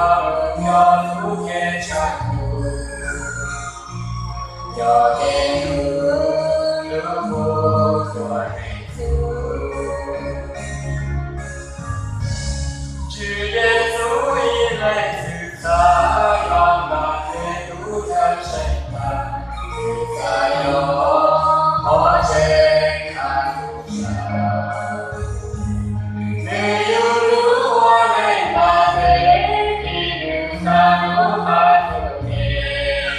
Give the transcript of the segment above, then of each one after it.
Yog lub kev tshaj tus, yog kev hlub lub qub tuam neeg txhua. Tswv Yexus ib leeg txwv txav, yog nplaj teb tub cawm seej tag, txhua yam qhov tseeb hab txhua yam. Nws yug lub ua neeg nplaj teb, vim nws xav lub qab txuj kev,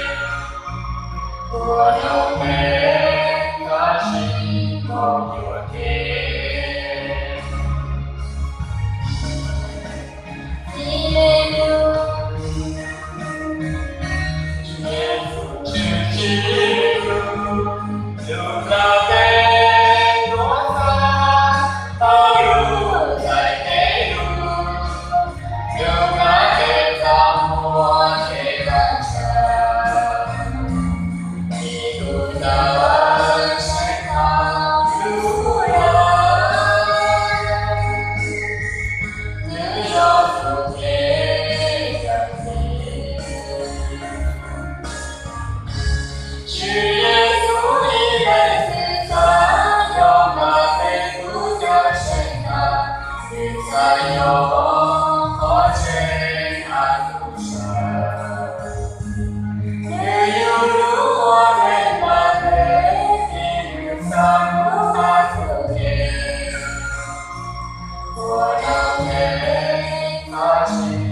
ua doog neeg tab sis moog yuam kev. Aleluya. Tswv Yexus tshwm sim lug, lub nplaj teb tuav txhab, tau lug txais kev lug, lub nplaj teb txaj muag kev vaj tshav, vim tus Cawm Seej tau lub ua, nws yog txuj kev yog txij. Tswv Yexus ib leeg txwv txav, yog nplaj teb tub cawm seej tag, nws txhaj yog qhov tseeb hab txhua yam. Nws yug lub ua neeg nplaj teb, vim nws xav lub qab txuj kev, ua doog neeg tab sis